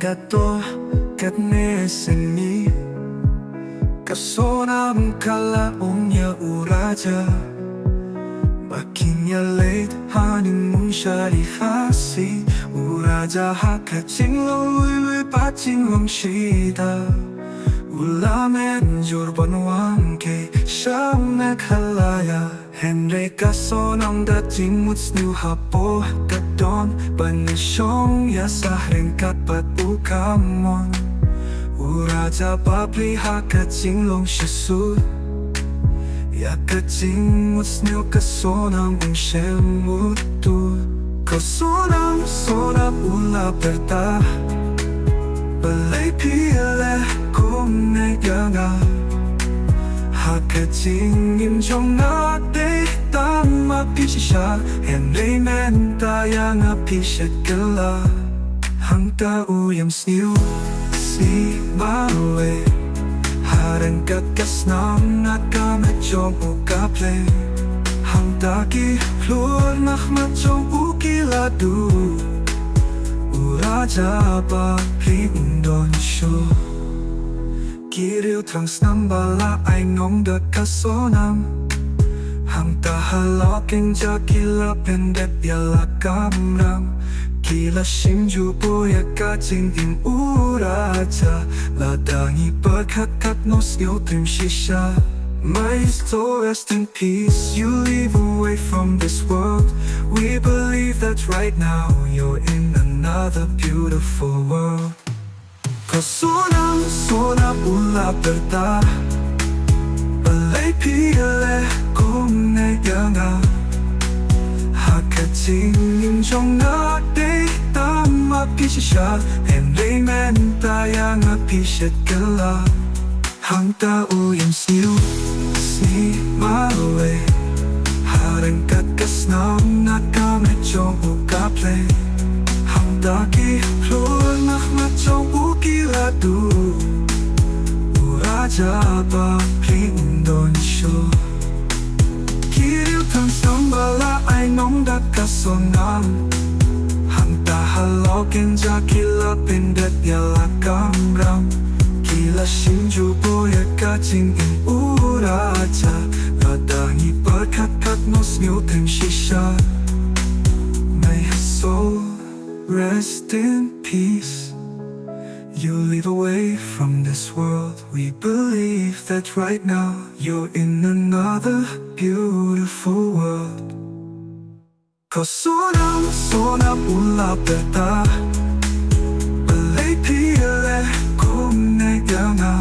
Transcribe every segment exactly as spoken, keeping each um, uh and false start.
Kato katne sngi ka Sonam ka la ong ïa u Raja ba kin ïaleit honeymoon sha Ri Khasi. U Raja ha ka jinglong lui lui bad jinglong shisha u la mynjur ban wan kei sha Meghalaya. Hynrei ka Sonam da jingmut sniew hapoh ka don ban shong ïa sah ryngkat bad u Kamon. U Raja Babri ha ka jinglong shisha ïa ka jingmut sniew ka Sonam um shym utu. Ko Sonam, Sonam u la pyrta, balei phi leh kumne ïa nga? Ha ka jingim jong nga dei tang ma phi shisha, hynrei mynta ïa nga phi shet kylla. Hangta u ïam sniew sih marwei ha ryngkat ka snam na ka met jong u ka Blei. Hangta ki hlur na khmat jong u ki la duh, u Raja Babri um don shuh. Ki riew thrang snam ba la ai nong da ka Sonam. Hangta halor kynja ki la pyndep ïa la kamram. Ki la shim jubor ïa ka jingim u Raja. Lada ngi pyrkhat katno sniew trim shisha. May his soul rest in peace. You live away from this world. We believe that right now you're in another beautiful world. Ko Sonam, Sonam u la pyrta, balei phi leh kumne ïa nga? Ha ka jingim jong nga dei tang ma phi shisha, hynrei mynta ïa nga phi shet kylla. Hangta u ïam sniew sih marwei ha ryngkat ka snam na ka met jong u ka Blei. Hangta ki hlur na khmat jong u ki la duh, u Raja Babri um don shuh. Ki riew thrang snam ba la ai nong da ka Sonam. Hangta halor kynja ki la pyndep ïa la kamram. Ki la shim jubor ïa ka jingim u Raja. Lada ngi pyrkhat katno sniew trim shisha. May his soul rest in peace. You live away from this world. We believe that right now you're in another beautiful world. Ko Sonam, Sonam u la pyrta, balei phi leh kumne ïa nga?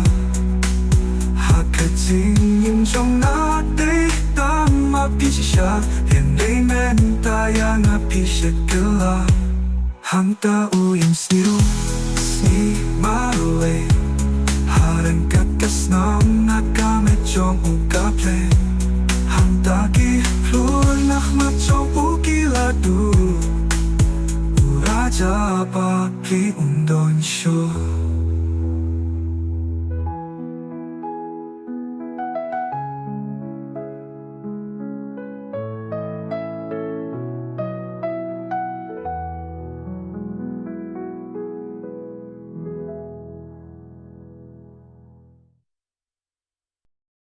Ha ka jingim jong nga dei tang ma phi shisha, hynrei mynta ïa nga phi shet kylla. Hangta u ïam sniew sih marwei ha ryngkat ka snam na ka met jong u ka Blei. Hangta ki hlur na khmat jong u ki la duh, u Raja Babri um don shuh.